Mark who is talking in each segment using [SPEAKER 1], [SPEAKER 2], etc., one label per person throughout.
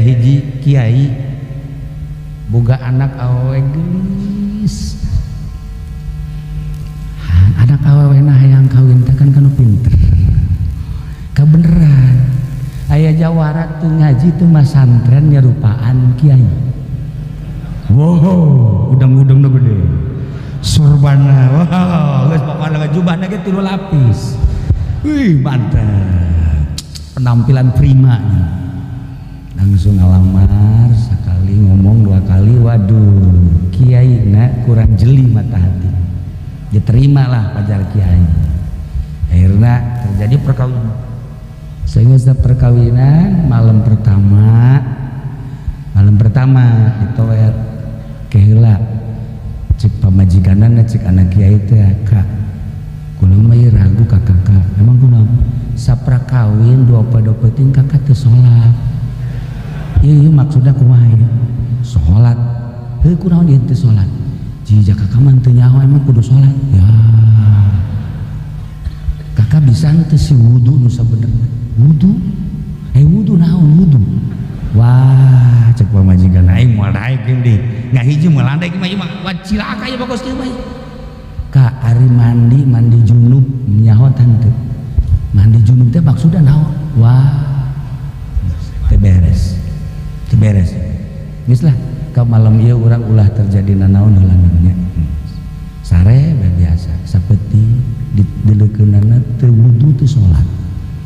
[SPEAKER 1] Aya hiji kiai boga anak awewe geulis. Anak awewe na hayang kawin teh kan kanu pinter. Kabeneran aya jawara teu ngaji teu masantren nyerupaan kiai. Wow, udang-udangna gede. Surbana, wow, geus pokona jubahna ge 3 lapis. Wih, mantap. Penampilan prima. Langsung ngalamar sekali ngomong 2 kali, waduh, kiai na kurang jeli mata hati. Diterima lah pajar kiai. Akhirnya terjadi perkawinan. Sehingga setelah perkawinan malam pertama ditoel keheula cek pamajikanana cek anak kiai teh kak kula mah ieu ragu ka kakak emang kunaon sapra kawin 2 poe 2 peuting kakak teu salat ieu maksudna kumaha ieu salat heuh kunaon ieu teu salat jika kakak mah teu nyaho emang kudu salat ya kakak bisa teu si wudu nu sabenerna wudu wudu naon wudu wah cek pamajikan aing moal daek deui ngahiji moal daek mah ieu mah wah cilaka ieu kos kieu mah ka ari mandi mandi junub nyaho tante mandi junub teh maksudna naon wah teu beres teu beres geus lah ka malam ieu urang ulah terjadi nanaon heula nya sare bae biasa sapeting dileukeunana teu wudu teu salat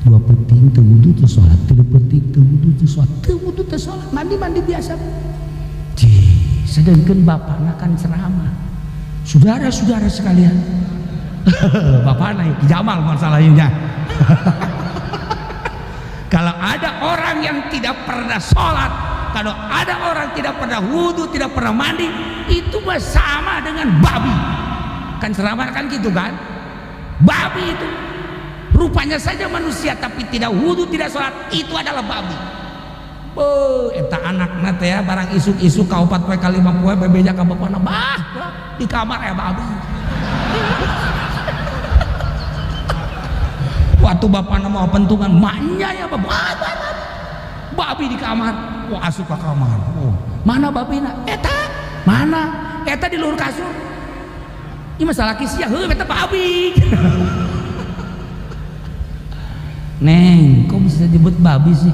[SPEAKER 1] 2 peuting teu wudu teu salat 3 peuting teu wudu teu salat teu wudu teu salat mandi-mandi biasa. Cih, sedangkan bapakna kan ceramah saudara-saudara sekalian bapakna Ki Jamal masalahnya. Kalau ada orang yang tidak pernah sholat, kalau ada orang tidak pernah wudu, tidak pernah mandi, itu mah sama dengan babi. Kan ceramah kan gitu kan? Babi itu rupanya saja manusia tapi tidak wudu, tidak sholat, itu adalah babi. Beuh, eta anakna teh barang isuk-isuk ka 4 poe ka 5 poe bebeja ka bapana, bah di kamar aya babi. Waktu bapana mau pentungan, maknya ya bapak, babi di kamar. Wah, asup ke kamar. Oh, mana babina? Eta, mana? Eta di luhur kasur. Ini masalah kisia, heuh eta babi. Neng, kok bisa disebut babi sih?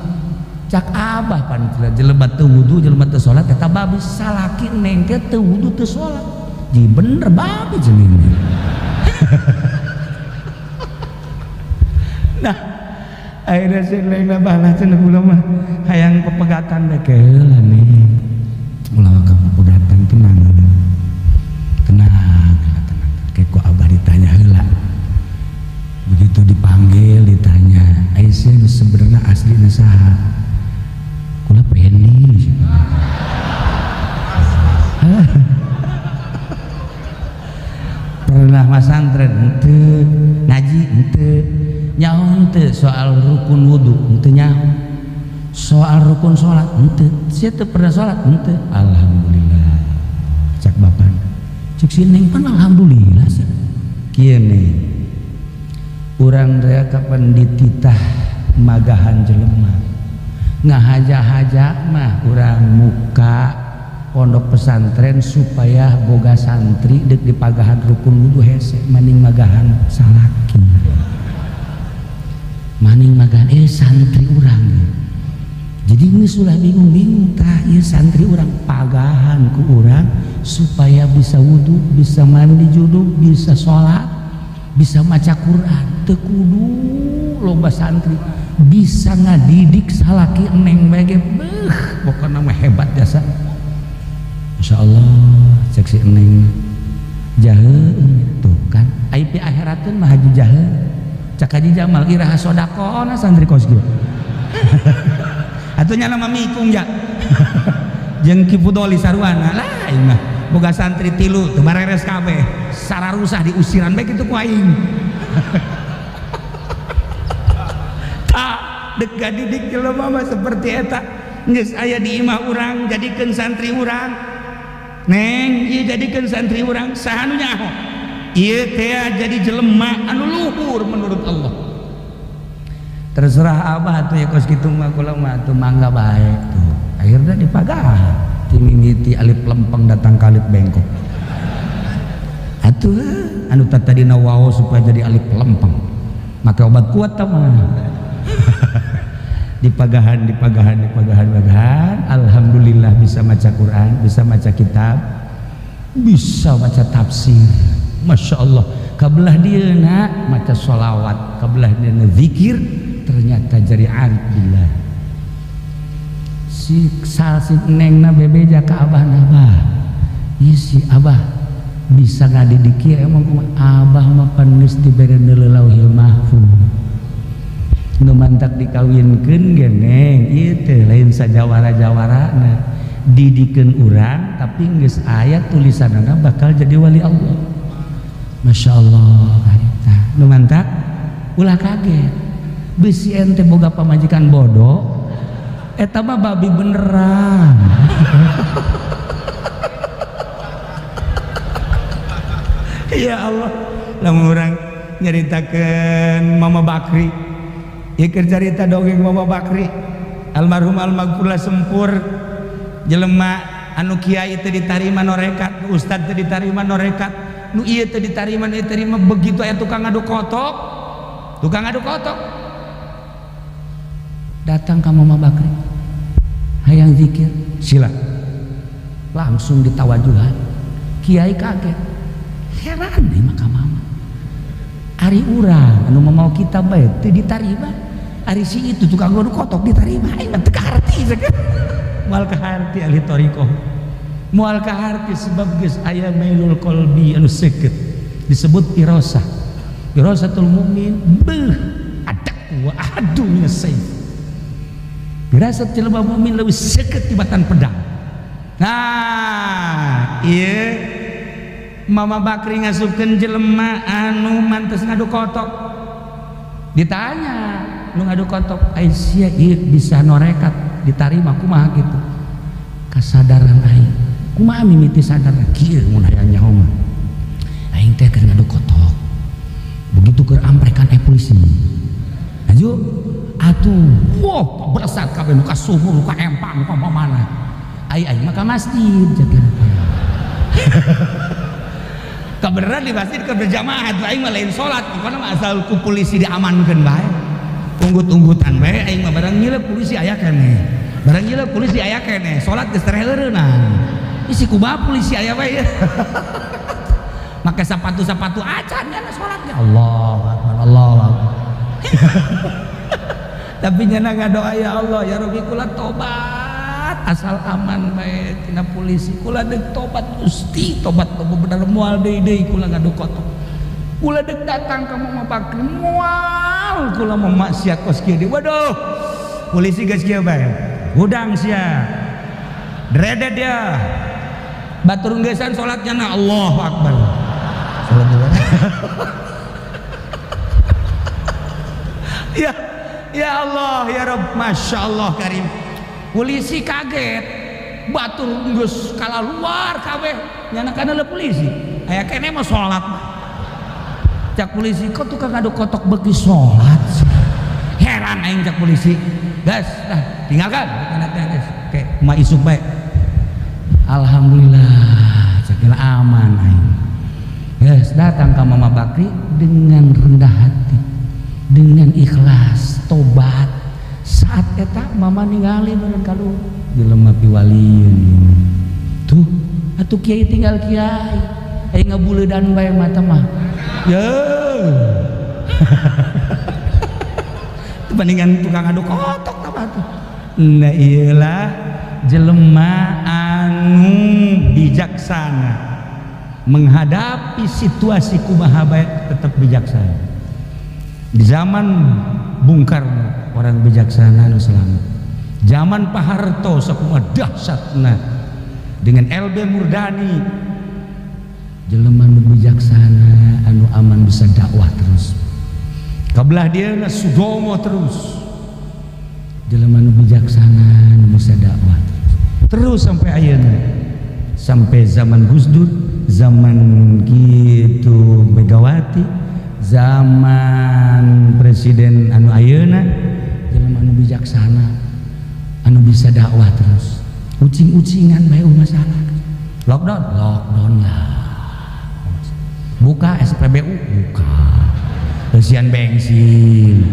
[SPEAKER 1] Cak abah pan jelema teu wudu, jelema teu salat eta babi. Salaki neng ke teu wudu teu salat. Ji bener babi jeneng. Nah, akhirnya si neng balas cenah kula mah hayang pepegatan teh keheula nih. Ulah ka pepegatan tenang. Tenang, tenang. Kayak ku abah ditanya heula. Begitu dipanggil ditanya, "Aisyah sebenarnya asli saha?" Kula Pendi. Pernah masantren henteu, ngaji henteu, nyaho henteu soal rukun wudu henteu nyaho. Soal rukun salat henteu, sia teu pernah salat henteu. Alhamdulillah. Cak bapak. Cek si neng pan alhamdulillah sih. Kieu nih. Urang teh kapan dititah magahan jelema. Ngahaja-haja mah urang muka pondok pesantren supaya boga santri dek dipagahan rukun wudu hese maning magahan salaki. Maning magahan santri urang. Jadi geus ulah bingung-bingung tah ieu santri urang pagahan ku urang supaya bisa wudu, bisa mandi junub, bisa salat, bisa maca Quran. Teu kudu loba santri bisa ngadidik salaki neng bae ge beuh pokona mah hebat jasa. Masyaallah cek si neng jahe tuh kan ai pi akhirateun mah haji jahe. Cak Haji Jamal iraha sodakona santri kos kieu. Atuh nya mah mikung ja. Jeung Ki Fudoli saruana lah aing mah boga santri 3 teu bareres kabeh sararusah diusiran bae kitu ku aing. Tak dek gadidik jelema mah seperti eta geus aya di imah urang jadikeun santri urang. Neng ieu jadikeun santri urang saha nu nyaho ieu teh jadi jelema anu luhur menurut Allah. Terserah abah atuh ya kos kitu mah kula mah atuh mangga bae tuh. Akhirnya dipagahan ti mimiti alif lempeng datang ka alif bengkok. Atuh anu tadina waos supaya jadi alif lempeng. Make obat kuat tah mah. Dipagahan, dipagahan, dipagahan, pagahan. Alhamdulillah bisa maca Quran, bisa maca kitab, bisa maca tafsir. Masya Allah. Kabelah dieuna maca sholawat, kabelah dieuna zikir, ternyata jadi arif billah. Si sal si nengna bebeja ka abah, abah. Ieu si abah bisa ngadidik ieu emang kumaha? Abah mah pan geus dibere Lauhil Mahfuz. Nu mantak dikawinkeun ge neng ieu teh lain sajawara-jawarana, didikeun urang tapi geus aya tulisanana bakal jadi wali Allah. Masya Allah karita. Nu mantak ulah kaget. Bisi ente boga pamajikan bodoh, eta mah babi beneran. Ya Allah, lamun urang nyaritakeun Mama Bakri, ieu keur carita dongeng Mama Bakri, almarhum almaghfurlah sempur jelema anu kiai teu ditarima norekat, ustad teu ditarima norekat, nu ieu teu ditarima, nu ieu terima, begitu aya tukang adu kotok, tukang adu kotok datang ka Mama Bakri, hayang zikir, sila langsung ditawajuhan. Kiai kaget, heran nih maka mama ari urang anu mau kita bae teu ditarima, ari si itu tukang adu kotok ditarima, aing mah teu kaharti. Moal kaharti ahli thariqah, moal kaharti sebab geus aya mailul qalbi anu seukeut disebut firasah. Firasatul mukmin beuh adak wa ahadu minas sayf. Firasat jelema mukmin leuwih seukeut tibatan pedang. Nah, ieu Mama Bakri ngasupkeun jelema anu mantes ngadu kotok. Ditanya, nu ngadu kotok, ai sia ieu bisa norekat ditarima kumaha gitu? Kasadaran aing. Kumaha mimiti sadar kieu mun hayang nyaho mah. Aing teh keur ngadu kotok. Begitu keur amprekan polisi. Aju atuh, wah beresat kabeh nu ka sumur, nu ka empang, nu ka mana. Ai aing mah ka masjid jaga. Kebenaran di masjid keur berjamaah atuh aing mah lain salat, pokona mah asal ku polisi diamankeun bae. Unggut-unggutan bae aing mah barang nyileup polisi aya keneh. Barang nyileup polisi aya keneh, salat geus tereureunang. Isi kumaha polisi aya bae. Make sepatu-sepatu acan nya salat ge. Allahu akbar, Allahu akbar. Tapi nya ngadoa ya Allah ya Rabbi kula tobat asal aman bae tina polisi, kula deuk tobat Gusti, tobat bener moal deui deui kula ngadu kotok. Kula deuk datang ka Mama Bakri moal kula mah maksiat kos kieu deui. Waduh, polisi geus kieu bae, hudang sia dredet dia batur geusan salatnya na Allahu akbar. Salat ya ya Allah ya Rabb, Masya Allah karim. Polisi kaget, batur geus kalaluar kabeh nyana kana polisi aya keneh mah salat. Cak polisi, kok tukang adu kotok beuki salat? Heran aing cak polisi. Gas, dah tinggalkan guys. Oke, ma isuk bae. Alhamdulillah, cak aman aing. Guys, datang ke Mama Bakri dengan rendah hati, dengan ikhlas, tobat. Saat eta mama ningali meureun kalu jelema piwalieun tuh atuh kiai tinggal kiai aing ngabuleudan bae mata mah ya. Bandingan tukang adu kotok apa tuh. Nah iyalah jelema anu bijaksana menghadapi situasi kumaha bae tetap bijaksana. Di zaman Bung Karno orang bijaksana anu selamat. Zaman Pak Harto sakumaha dahsyatna dengan LB Murdani jelema nu bijaksana anu aman bisa dakwah terus. Kabelah dia na Sudomo terus jelema nu bijaksana nu bisa dakwah terus. Terus sampai ayeuna, sampai zaman Gus Dur, zaman gitu Megawati, zaman presiden anu ayeuna jelema anu bijaksana anu bisa dakwah terus. Ucing-ucingan bae masalah. Lockdown, lockdown lah. Buka SPBU, buka. Eusian bensin.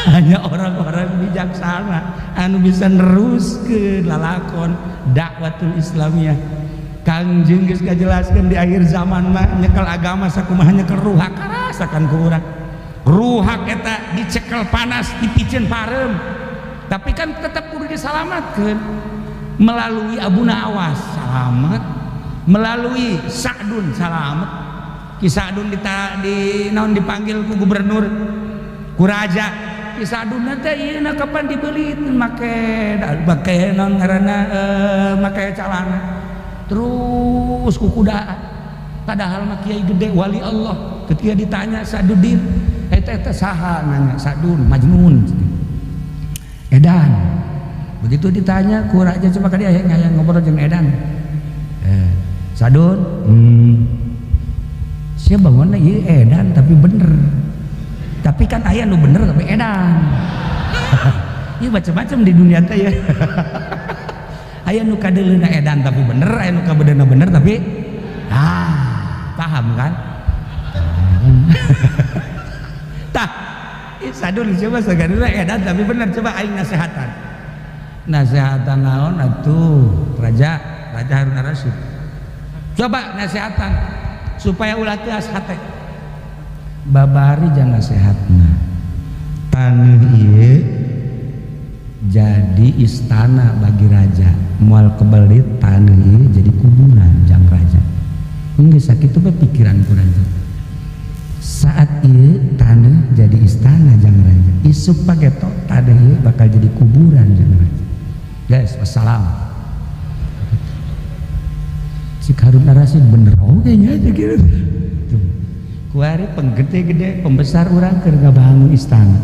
[SPEAKER 1] Hanya orang-orang bijaksana anu bisa neruskeun lalakon dakwatul Islamiyah. Kangjeng geus ngajelaskeun di akhir zaman mah nyekel agama sakumaha nyekel ruhak, karasakan ku urang. Ruhak eta dicekel panas, dipiceun pareum. Tapi kan tetap kudu disalamatkeun melalui Abu Nawas salamet, melalui Sa'dun salamet. Ki Sa'dun di naon dipanggil ku gubernur, ku raja. Ki Sa'dun teh ieu kapan dibeli make make naon ngaranna make calana terus ku kudaan, padahal mah kiai gede, wali Allah. Ketika ditanya Sa'dudin eta, eta saha, nanya Sa'dun majnun, edan. Begitu ditanya ku raja, coba ka dia hayang ngobrol jeung edan, Sa'dun, sia bangunna ieu edan tapi bener, tapi kan aya nu bener tapi edan. Ieu macam-macam di dunia teh ya. Aya nu kadeuleuna edan tapi bener, aya nu kabedeuna bener tapi ah, paham kan? Tah, Sadun coba sagaduna edan tapi bener, coba aing nasehatan. Nasehatan naon atuh? Raja, Raja Harun Rasyid. Coba nasehatan supaya ulah teuas hate. Babari jangan nasehatna. Taneuh ieu jadi istana bagi raja. Moal kebelit taneuh ieu jadi kuburan jang raja. Geus sakitu bae pikiran ku raja. Saat ieu taneuh jadi istana jang raja. Isuk pageto taneuh ieu bakal jadi kuburan jang raja. Guys, wassalam. Si Harun Rasyid bener oge nya aja gitu. Tuh. Kuari penggede-gede pembesar urang keur ngabangun istana.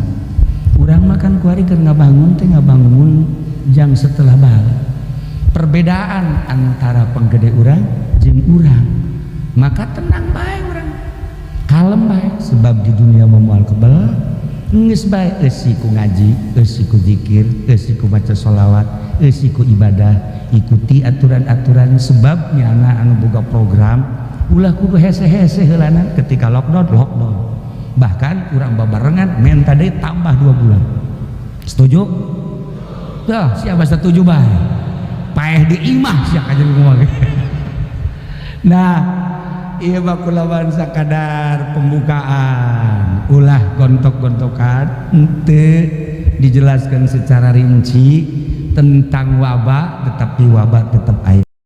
[SPEAKER 1] Urang makan kuari keur ngabangun teh ngabangun jang setelah balik. Perbedaan antara penggede urang jeung urang. Maka tenang bae urang. Kalem bae sebab di dunia moal kebel. Geus bae eusi ku ngaji, eusi ku zikir, eusi ku maca sholawat, eusi ku ibadah, ikuti aturan-aturan sebab nyana anu boga program ulah kudu hese-hese heulana ketika lockdown, lockdown. Bahkan urang babarengan menta deui tambah 2 bulan. Setuju? Dah, siapa setuju bae? Paeh di imah sia kajeun ngomong. Nah, ieu mah kulawan sakadar pembukaan, ulah gontok-gontokan, henteu dijelaskan secara rinci tentang wabah, tetapi wabah tetap aya.